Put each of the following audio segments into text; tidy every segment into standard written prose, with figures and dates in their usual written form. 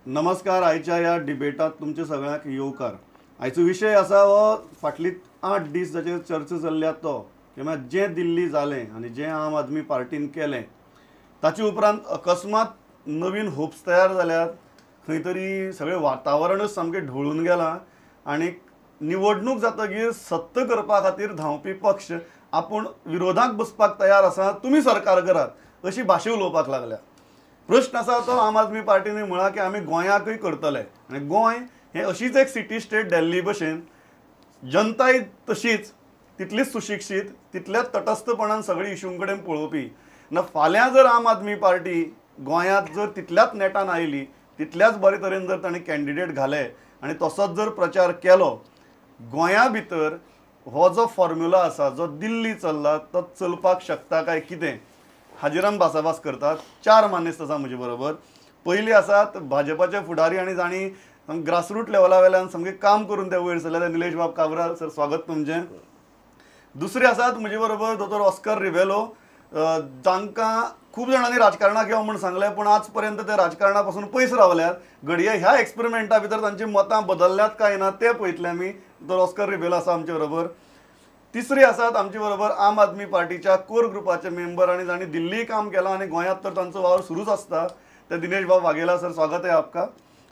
नमस्कार. आयच्या ह्या डिबेटात तुमचे सगळ्यांक येवकार. आयचो विशय आसा हो फाटली 8 दीस जाचेर चर्चा चल्ल्या तो की म्हळ्यार जें दिल्ली जालें आनी जें आम आदमी पार्टीन केलें ताचे उपरांत अकस्मात नवीन होप्स तयार जाल्यात. खंय तरी सगळें वातावरणच सामकें ढवळून गेलां आनी निवडणूक जातकीर सत्य करपा खातीर धांवपी पक्ष आपूण विरोधाक बसपाक तयार आसा, तुमी सरकार करात अशी भाशा उलोवपाक लागल्या. प्रश्न आसा तो आम आदमी पार्टीन म्हळां की आमी गोंयाकूय करतले आनी गोंय हें अशीच एक सिटी स्टेट दिल्ली भशेन, जनताय तशीच तितलीच सुशिक्षीत, तितल्याच तटस्थपणान सगळी इशूं कडेन पळोवपी. ना फाल्यां जर आम आदमी पार्टी गोंयांत जर तितल्याच नेटान आयली, तितल्याच बरे तरेन जर ताणें कॅन्डिडेट घाले आनी तसोच जर प्रचार केलो, गोंया भितर हो जो फॉर्म्युला आसा जो दिल्ली चल्ला तो चलपाक शकता काय कितें हाजेर आमी भासाभास करतात. 4 मानेस्त आसा म्हजे बरोबर. पयली आसात भाजपाचे फुडारी आनी जांणी ग्रासरूट लेवला वेल्यान सामकें काम करून ते वयर सरले, निलेश बाब काब्राल सर, स्वागत तुमचें. दुसरे आसात म्हजे बरोबर दोतोर ऑस्कर रिबेलो, जांकां खूब जाणांनी राजकारणाक यो म्हूण सांगलें पूण आज पर्यंत ते राजकारणा पासून पयस रावल्यात. घडये ह्या एक्सपेरिमेंटा भितर तांची मतां बदलल्यात काय ना तें पळयतले आमी. दोतोर ऑस्कर रिबेलो आसा आमचे बरोबर. तिसरी आसात आमचे बरोबर आम आदमी पार्टीच्या कोर ग्रुपाचे मेंबर आनी जांणी दिल्लीय काम केलां आनी गोंयांत तर तांचो वावर सुरूच आसता, ते दिनेश बाब वाघेला सर, स्वागत आहे आपका.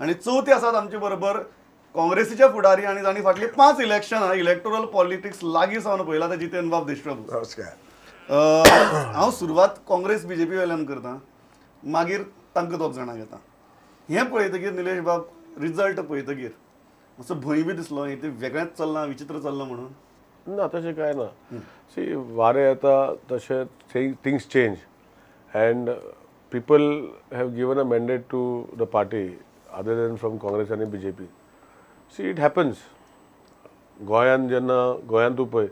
आनी चवथी आसात आमचे बरोबर काँग्रेसीचे फुडारी आनी जांणी फाटलीं 5 इलेक्शनां इलेक्टोरल पॉलिटिक्स लागीं सावन पळयलां, ते जितेंद्र बाब देशप्रभू. नमस्कार. हांव सुरवात काँग्रेस बीजेपी वेल्यान करता, मागीर तांकां दोग जाणां घेता. हें पळयतकीर निलेश बाब, रिजल्ट पळयतकीर असो भंय बी दिसलो हें तें वेगळेंच चल्लां, विचित्र चल्लां म्हणून? ना, तशें कांय ना. सी, वारें येता तशें things change and people have given a mandate to the party other than from Congress आनी BJP. See, it happens. गोंयांत जेन्ना, गोंयांत तूं पळय,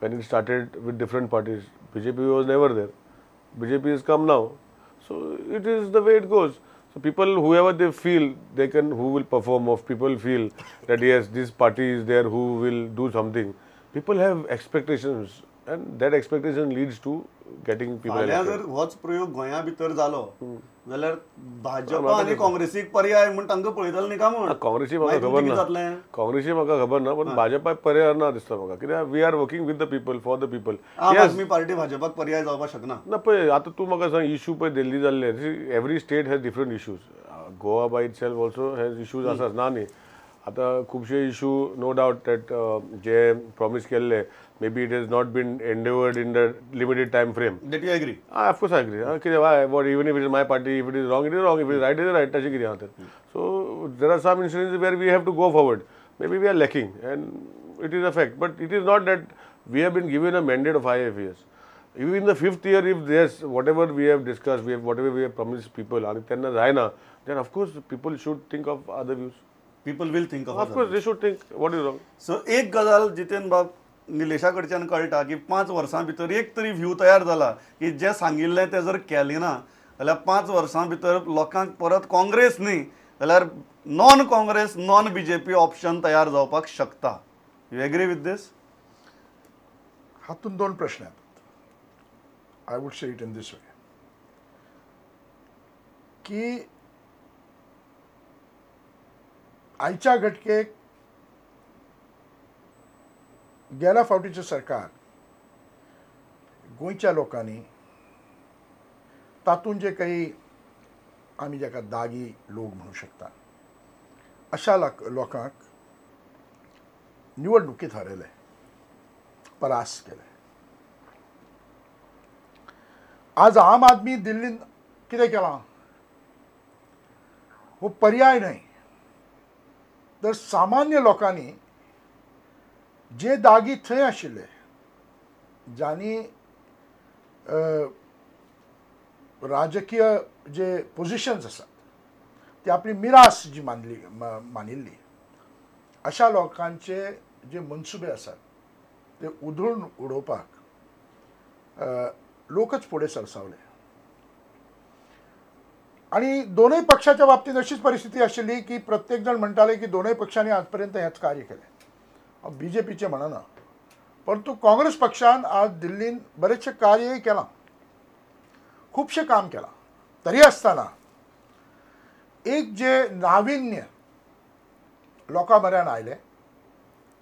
when it started with different parties, BJP was never there. BJP has come now. So it is the way it goes. So people, whoever they feel they can, who will perform, or people feel that yes, this party is there who will do something. People have expectations and that expectation leads to getting people elected. जर होच प्रयोग गोंया भितर जालो जाल्यार भाजपा आनी काँग्रेसीक पर्याय म्हूण तांकां पळयतले न्ही काय म्हूण? काँग्रेसी म्हाका खबर ना, काँग्रेसी म्हाका खबर ना, पण भाजपा पर्याय ना दिसता म्हाका. कित्याक we are working with the people, for the people. Aam Aadmi party भाजपाक पर्याय जावपाक शकना. ना, पळय आतां तूं म्हाका सांग, इशू पळय दिल्ली जाल्ले, every state has different issues. Goa by itself also has issues आसात ना न्ही. आतां खुबशे issue no doubt that J promise केल्ले, maybe it has not been endeavoured in the limited time frame. That you agree? Of course I agree. कितें why what even if it is my party, if it is wrong it is wrong, if it is right it is right, तशें कितें आहा तर. So there are some incidents where we have to go forward, maybe we are lacking and it is a fact. But it is not that we have been given a mandate of 5 years. Even in the 5th year, if there's whatever we have discussed, we have whatever we have promised people, आनी तेन्ना जायना, then of course people should think of other views. People will think of of course they should think what is wrong. So एक गजाल जितेंद्र बाब निलेशा कडच्यान कळटा की 5 वर्सां भितर एक तरी व्यू तयार जाला की जें सांगिल्लें तें जर केलें ना जाल्यार 5 वर्सां भितर लोकांक परत काँग्रेस न्ही जाल्यार non Congress non BJP option तयार जावपाक शकता. You agree with this? हातून 2 प्रश्न येतात. I would say it in this way की आयच्या घटकेक गेल्या फावटीचें सरकार गोंयच्या लोकांनी तातूंत जे काही आमी जाका दागी लोक म्हणू शकता अशा लोकांक निवडणुकीत हरयले, परास केले. आज आम आदमी दिल्लीन कितें केलां, हो पर्याय न्हय तर सामान्य लोकांनी जे दागी थंय आशिल्ले, जांणी राजकीय जे पोजिशन्स आसात ते आपली मिरास जी मानिल्ली अशा लोकांचे जे मनसुबे आसात ते उधळून उडोवपाक लोकच फुडें सरसावले. आनी दोनूय पक्षाच्या बाबतींत अशीच परिस्थिती आशिल्ली की प्रत्येक जाण म्हणटाले की दोनूय पक्षांनी आजपर्यंत हेंच कार्य केलें. हांव बी जे पीचें म्हणना, परंतु काँग्रेस पक्षान आज दिल्लीन बरेचशें कार्यय केलां, खुबशें काम केलां. तरी आसतना एक जे नाविन्य लोकां म्हऱ्यान आयलें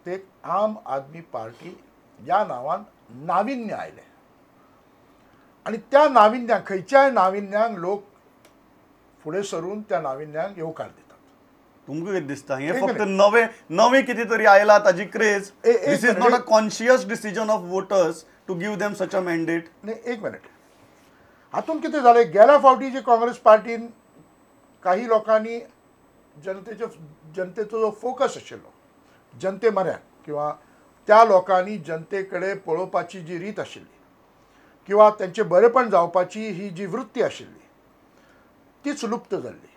ते आम आदमी पार्टी ह्या नांवान नाविन्य आयलें आनी त्या नाविन्यांक खंयच्याय नाविन्यांक लोक फुडें सरून त्या नाविन्यांक येवकार दितात. तुमकां कितें दिसता हें फक्त नवे नवे कितें तरी आयला ताजी craze? This is not a conscious decision of voters to give them such a mandate. नाही, एक मिनिट. हातून कितें जालें, गेल्या फावटी जे काँग्रेस पार्टीन काही लोकांनी जनतेचो जो फोकस आशिल्लो जनते म्हऱ्यान किंवा त्या लोकांनी जनते कडेन पळोवपाची जी रीत आशिल्ली किंवा त्यांचे बरेपण जावपाची ही जी वृत्ती आशिल्ली तीच लुप्त जाल्ली.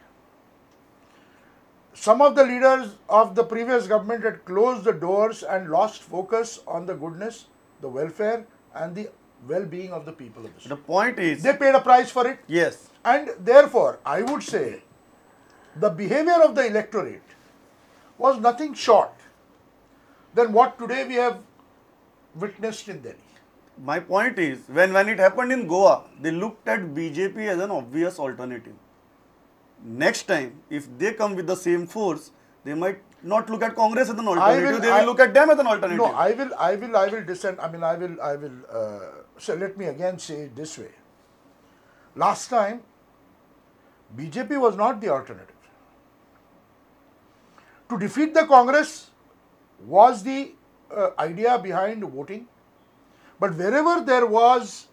Some of the leaders of the previous government had closed the doors and lost focus on the goodness, the welfare and the well-being of the people of the state. The point is, they paid a price for it. Yes. And therefore, I would say the behavior of the electorate was nothing short than what today we have witnessed in Delhi. My point is, when it happened in Goa, they looked at BJP as an obvious alternative. Next time, if they come with the same force, they might not look at Congress as an alternative. They will look at them as an alternative. No, I will dissent. I mean, I will. So let me again say it this way. Last time, BJP was not the alternative. To defeat the Congress was the idea behind voting. But wherever there was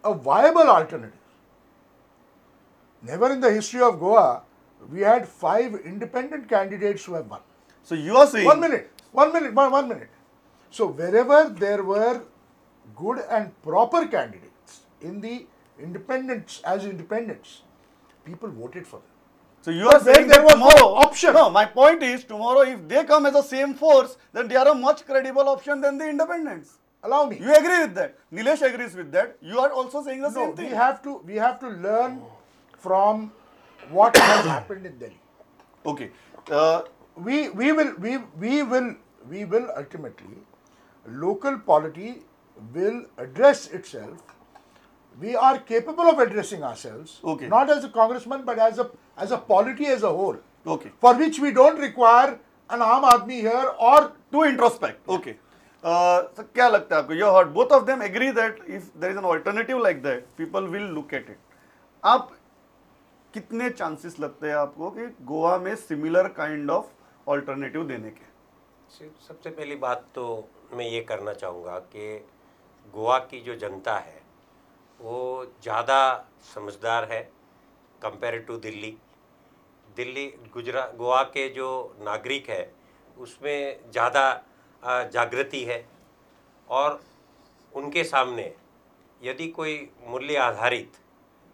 a viable alternative, never in the history of Goa, we had 5 independent candidates who have won. So you are saying... 1 minute, 1 minute, 1 minute. So wherever there were good and proper candidates in the independents, as independents, people voted for them. So you are saying there was tomorrow, no option. No, my point is tomorrow if they come as the same force, then they are a much credible option than the independents. Allow me. You agree with that? Nilesh agrees with that. You are also saying the same thing. We have to learn from what has happened in Delhi. Okay. We will ultimately, local polity will address itself. We are capable of addressing ourselves, okay, not as a congressman, but as a polity as a whole. Okay. For which we don't require an Aam Aadmi here or to introspect. Okay. So क्या लगता है आपको? You heard both of them agree that if there is an alternative like that, people will look at it. आप कितने chances लगते हैं आपको कि गोवा में similar kind of alternative देने के? सबसे पहली बात तो मैं ये करना चाहूँगा कि गोवा की जो जनता है वो ज़्यादा समझदार है compare to Delhi. Delhi Gujarat Goa K जो नागरिक है उसमें ज़्यादा जागृति है और उनके सामने यदि कोई मूल्य आधारित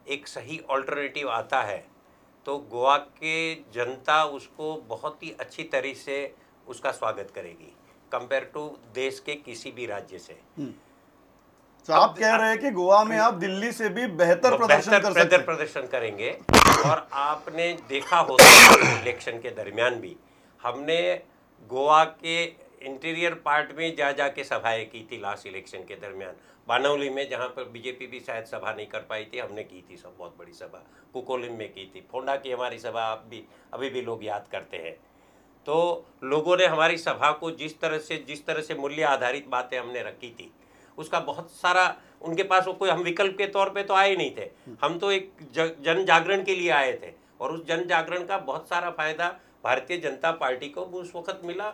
एक सही ऑल्टरनेटिव आता है तो गोवा के जनता उसको बहुत ही अच्छी तरह से उसका स्वागत करेगी कंपेयर टू देश के किसी भी राज्य से। तो आप कह रहे हैं कि गोवा में आप दिल्ली से भी बेहतर प्रदर्शन कर सकते हैं। प्रदर्शन करेंगे। और आपने देखा होगा इलेक्शन के दरमियान भी हमने गोवा के इंटीरियर पार्ट में जा जा के सभाएं की थी लास्ट इलेक्शन के दरमियान। बानौली में जहां पर बीजेपी भी शायद सभा नहीं कर पाई थी, हमने की थी सब बहुत बड़ी सभा। कुकोलिम में की थी, फोंडा की हमारी सभा आप भी अभी भी लोग याद करते हैं। तो लोगों ने हमारी सभा को जिस तरह से मूल्य आधारित बातें हमने रखी थी उसका बहुत सारा उनके पास वो कोई हम विकल्प के तौर पे तो आए नहीं थे, हम तो एक जन जागरण के लिए आए थे और उस जन जागरण का बहुत सारा फायदा भारतीय जनता पार्टी को उस वक्त मिला।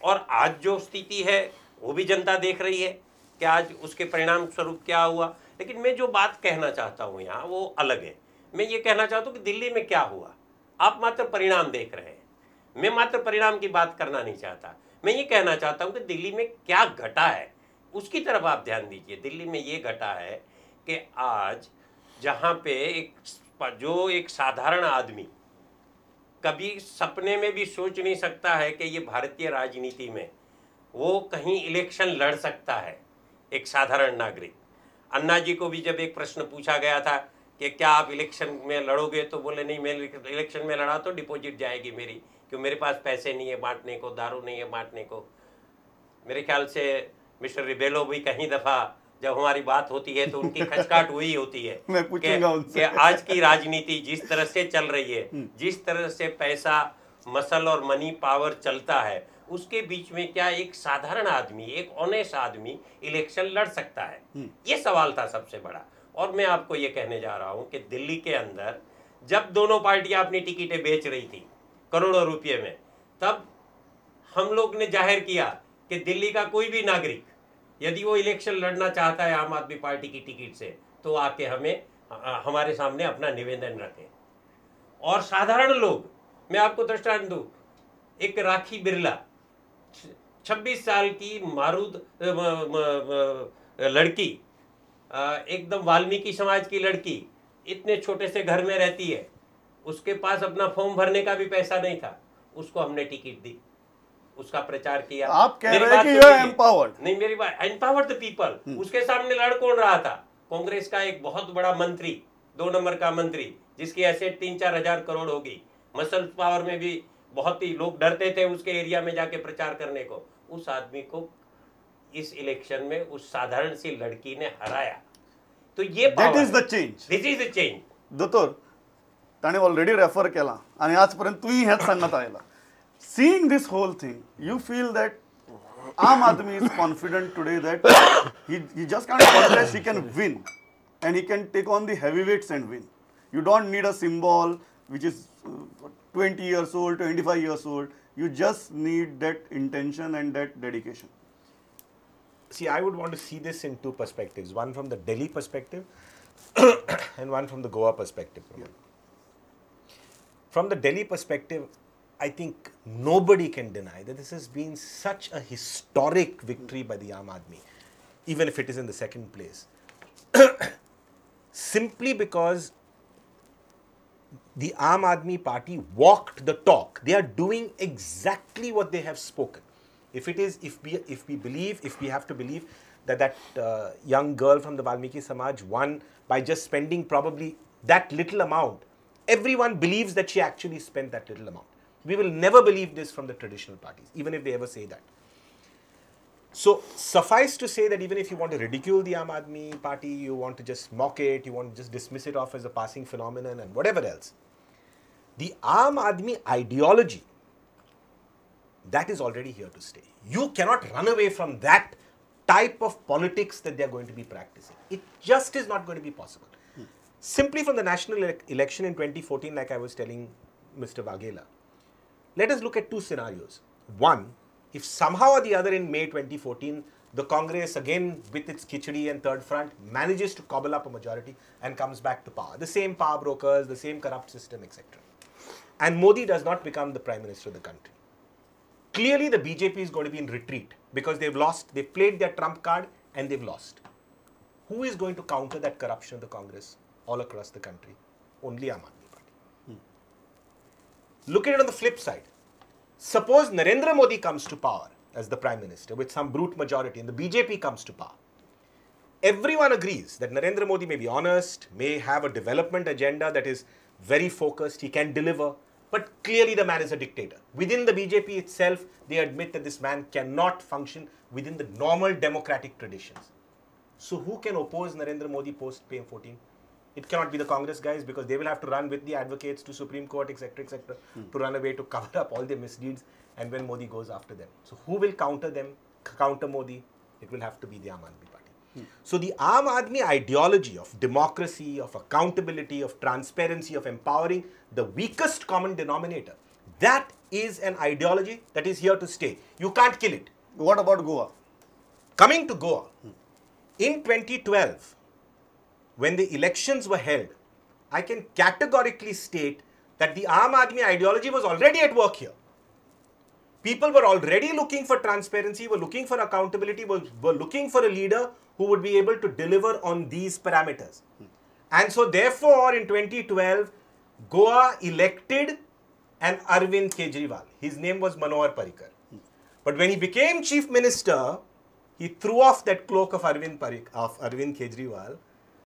और आज जो स्थिति है वो भी जनता देख रही है कि आज उसके परिणाम स्वरूप क्या हुआ। लेकिन मैं जो बात कहना चाहता हूँ यहाँ वो अलग है। मैं ये कहना चाहता हूँ कि दिल्ली में क्या हुआ, आप मात्र परिणाम देख रहे हैं, मैं मात्र परिणाम की बात करना नहीं चाहता। मैं ये कहना चाहता हूँ कि दिल्ली में क्या घटा है उसकी तरफ आप ध्यान दीजिए। दिल्ली में ये घटा है कि आज जहाँ पे एक साधारण आदमी कभी सपने में भी सोच नहीं सकता है कि ये भारतीय राजनीति में वो कहीं इलेक्शन लड़ सकता है, एक साधारण नागरिक। अन्ना जी को भी जब एक प्रश्न पूछा गया था कि क्या आप इलेक्शन में लड़ोगे, तो बोले नहीं, मैं इलेक्शन में लड़ा तो डिपॉजिट जाएगी मेरी, क्यों मेरे पास पैसे नहीं है बांटने को, दारू नहीं है बांटने को। मेरे ख्याल से मिस्टर रिबेलो भी कहीं दफ़ा जब हमारी बात होती है तो उनकी खचकाट हुई होती है। मैं पूछूंगा उनसे कि आज की राजनीति जिस तरह से चल रही है, जिस तरह से पैसा, मसल और मनी पावर चलता है, उसके बीच में क्या एक साधारण आदमी, एक ऑनेस्ट आदमी इलेक्शन लड़ सकता है? ये सवाल था सबसे बड़ा। और मैं आपको ये कहने जा रहा हूँ कि दिल्ली के अंदर जब दोनों पार्टियां अपनी टिकटें बेच रही थी करोड़ों रुपये में, तब हम लोग ने जाहिर किया कि दिल्ली का कोई भी नागरिक यदि वो इलेक्शन लड़ना चाहता है आम आदमी पार्टी की टिकट से, तो आके हमें हमारे सामने अपना निवेदन रखें। और साधारण लोग, मैं आपको दृष्टांत दूँ, एक राखी बिरला 26 साल की मारूद लड़की, एकदम वाल्मीकि समाज की लड़की, इतने छोटे से घर में रहती है, उसके पास अपना फॉर्म भरने का भी पैसा नहीं था, उसको हमने टिकट दी, उसका प्रचार किया। आप कह रहे हैं कि you are empowered. नहीं, मेरी बात, एम्पावर्ड the people. उसके सामने लड़ कौन रहा था? कांग्रेस का एक बहुत बड़ा मंत्री, 2 नंबर का मंत्री, जिसकी एसेट 3-4 हजार करोड़ होगी, मसल पावर में भी बहुत ही लोग डरते थे उसके एरिया में जाके प्रचार करने को, उस आदमी को इस इलेक्शन में उस साधारण सी लड़की ने हराया। तो ये that is the change, this is the change. दोतोर, ताणें ऑलरेडी रेफर केला आनी आज पर्यंत तुवें हेंच सांगत आयला. Seeing this whole thing, you feel that Aam Aadmi is confident today that he just can't contest, he can win and he can take on the heavyweights and win. You don't need a symbol which is 20 years old, 25 years old. You just need that intention and that dedication. See, I would want to see this in two perspectives, one from the Delhi perspective and one from the Goa perspective. Yeah. From the Delhi perspective, I think nobody can deny that this has been such a historic victory by the Aam Aadmi, even if it is in the second place. Simply because the Aam Aadmi Party walked the talk. They are doing exactly what they have spoken. If it is, if we believe, if we have to believe that that young girl from the Valmiki Samaj won by just spending probably that little amount, everyone believes that she actually spent that little amount. We will never believe this from the traditional parties, even if they ever say that. So suffice to say that even if you want to ridicule the Aam Aadmi Party, you want to just mock it, you want to just dismiss it off as a passing phenomenon and whatever else, the Aam Aadmi ideology, that is already here to stay. You cannot run away from that type of politics that they are going to be practicing. It just is not going to be possible. Simply from the national election in 2014, like I was telling Mr. Vaghela, let us look at two scenarios. One, if somehow or the other in May 2014, the Congress again with its khichdi and third front manages to cobble up a majority and comes back to power. The same power brokers, the same corrupt system, etc. And Modi does not become the Prime Minister of the country. Clearly the BJP is going to be in retreat because they've lost, they've played their trump card and they've lost. Who is going to counter that corruption of the Congress all across the country? Only Aam Aadmi Party. Look at it on the flip side. Suppose Narendra Modi comes to power as the Prime Minister with some brute majority and the BJP comes to power. Everyone agrees that Narendra Modi may be honest, may have a development agenda that is very focused, he can deliver, but clearly the man is a dictator. Within the BJP itself, they admit that this man cannot function within the normal democratic traditions. So who can oppose Narendra Modi post PM14? It cannot be the Congress guys because they will have to run with the advocates to Supreme Court, etc., etc., to run away to cover up all their misdeeds and when Modi goes after them. So who will counter them, counter Modi? It will have to be the Aam Aadmi Party. So the Aam Aadmi ideology of democracy, of accountability, of transparency, of empowering the weakest common denominator, that is an ideology that is here to stay. You can't kill it. What about Goa? Coming to Goa, in 2012, when the elections were held, I can categorically state that the Aam Aadmi ideology was already at work here. People were already looking for transparency, were looking for accountability, were looking for a leader who would be able to deliver on these parameters. And so therefore, in 2012, Goa elected an Arvind Kejriwal. His name was Manohar Parrikar. But when he became chief minister, he threw off that cloak of Arvind Kejriwal